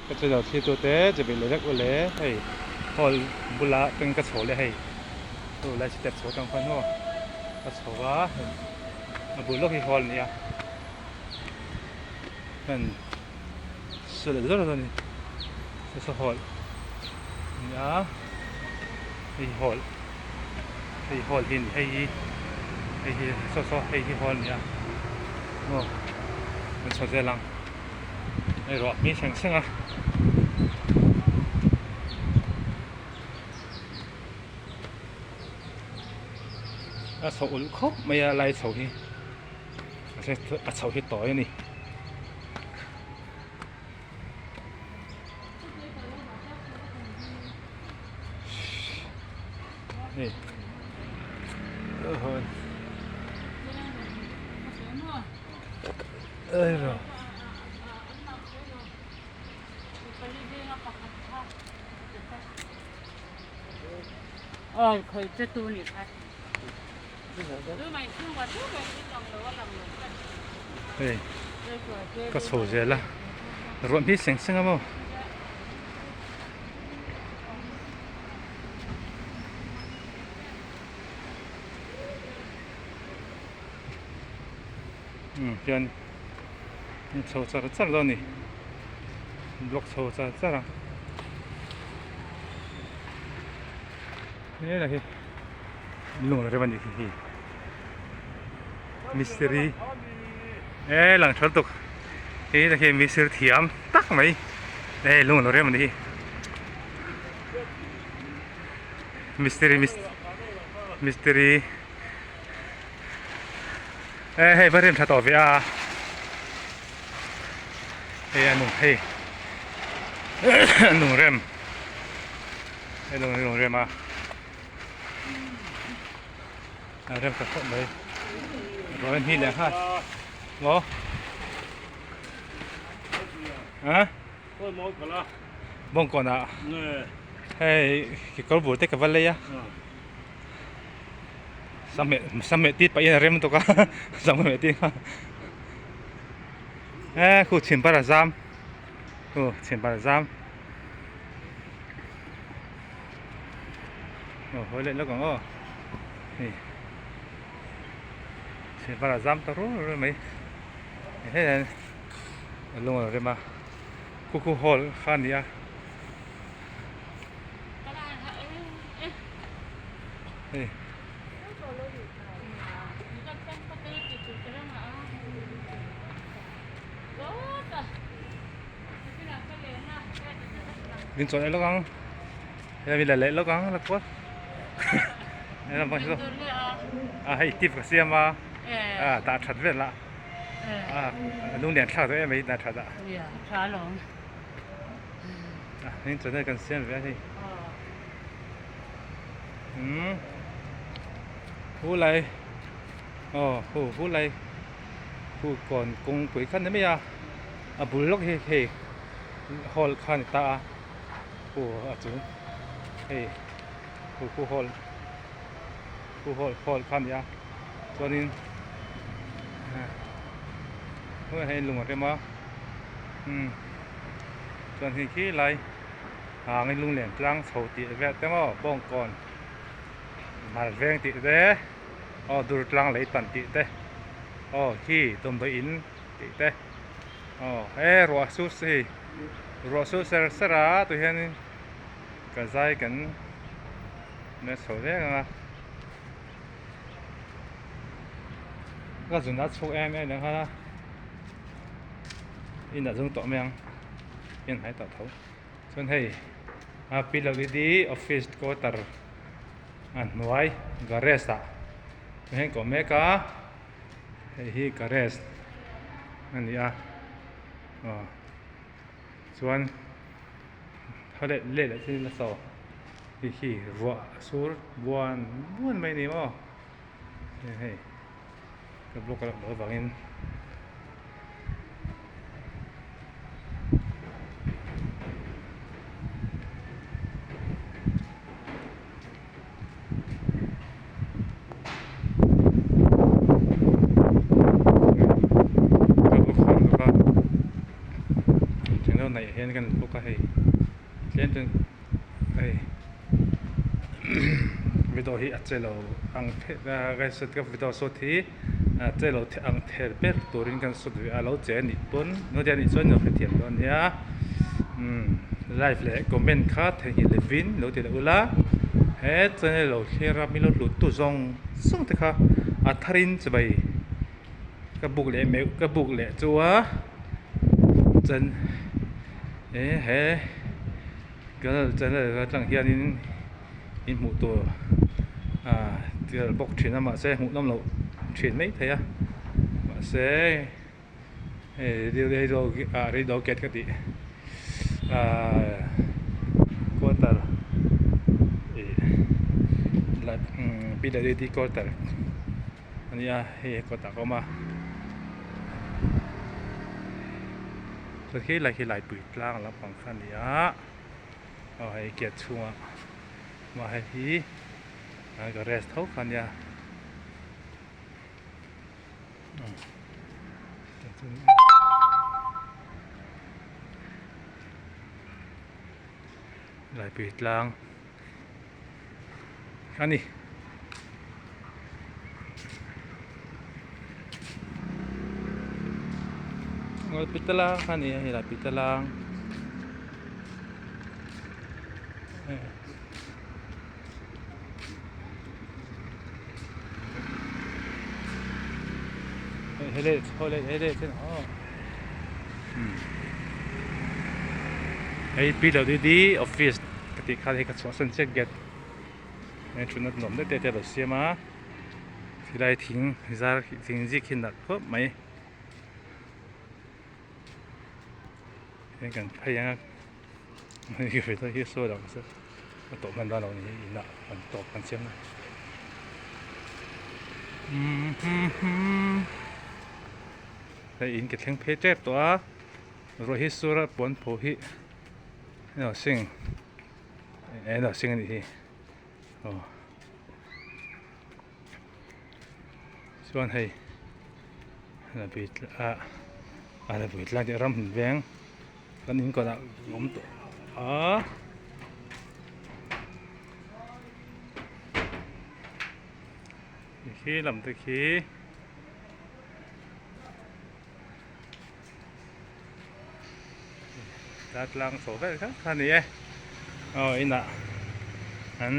Ka channel thlir tu te chibai leh vek u le hei hall bula teng ka chho leh hei chu lai step chho tang khan maw ka chho a hei a bul lawk hi hall a ni a hman saw leh zawr zawr a ni saw saw hall a ni a hei hall hei hall hi a ni hei hi hei hi saw saw hei hi hall a ni a maw kan chho zel ang. Hei ruah hming thleng thleng a. A chho ulh khawp mai a lai chho hi a chho hi tawi a ni. Hei Hei ka chho zel a ruah hmi seng seng a maw. Umm hian in chho char char dawn a ni block chho char char a helai hi lung rem a nih khi hei mistiri e lang tha lutuk hei te khi mistiri thiam tak mai e lung a lo rem a nih hi mistiri mistiri. E hei va rem tha tawh ve a hei a nung hei a nung rem hei lung lung rem a a rem tha khawp mai ruah in hnih leh nghal maw a bawngkawn ah hei kekawr bul te ka va lei a. Sam meh tit pahin a rem tawk a sam meh tit kha e khu chhim par a zam khu chhim par a zam aw hawi leh lawk ang aw hei chhim par a zam ta rur rur mai hei hian a lung a rem a khu khu hall kha a ni a. Hei. Min chawlh leh lawk ang. Hei mi la leh lawk ang la kual. Hei lam pang hi chu. A hei tip ka siam a. A dah that vel a. A lung lian thlak deuh em mai dah that a. Heng chawhmeh kan siam ve a hei umm hu lai aw hu hu lai hu kawn kawngpui kha ni mai a a bul lawk hi hei hall kha a ni ta a hu a chung hei hu khu hall khu hall hall kha a ni a chuanin hei lung a rem a umm. Chuan hei khi lai hangin lunglen tlang chho tih vel te maw bawngkawn hmar veng tih te aw dur tlang lei tan tih te aw khi dawmdawi in tih te aw he ruah sur hei ruah sur ser ser a tui hianin ka zai kan nia chho vek ang a ka zun a chhuk em em ang khan a. In ah zawng tawh mai ang in hnai tawh tho chuan hei a P_W_D office quarter a hnuai garage ah hian ka awm mek a hei hi garage a ni a aw chuan khaw leh leh leh thil a saw hei hi ruah a sur buan buan mai a ni maw hei. Ka block a loh avangin ka block khawm bawk a englo neih hian. hian kan bawk a hei tlem chuan hei video hi a che lo ang ka video shoot hi a che lo ang ther ber turin kan shoot ve a lo che anih pawn nute anih chuan lo hrethiam dawn nia umm like leh comment kha theihnghilh levin lo ti leh ula he channel lo thlir a min lo hlut tu zawng zawng te kha a tharin chibai ka buk leh meuh ka buk leh chu a chuan eh he channel atang hianin in hmuh tur ah tel bawk thin a mahse hmuh nawm loh thin mai thei a mahse hei ah radio gate ka tih ah quarter ih P W D quarter a nia hei kawtah ka awm a chuan khi lai khi laipui tlang lampang kha a ni a aw hei gate chhungah mah hei hi a garage tho kha a nia. Laipui tlang a ni. Laipui tlang a ni a hei laipui tlang. Hei P W D office ka tih khan hei ka chhuahsan chiah gate heng thutna nuam deuh te te a lo siam a helai thing zar thing zik hi nalh khawp mai heng kan phei ang a. Hei hi sawi lo mahse a tawp hman dawn lo a ni hi inah an tawp kan siam a hei in ke thleng phei tep tawh a ruah hi sur a puan pho hi eno sing eno sing a nih hi aw chuan hei a la pui tlak ram hmun veng. Kan in kawt ah awm tawh a. Khi lam te khi ta tlang chho vel kha kha ni e. Aw inah an.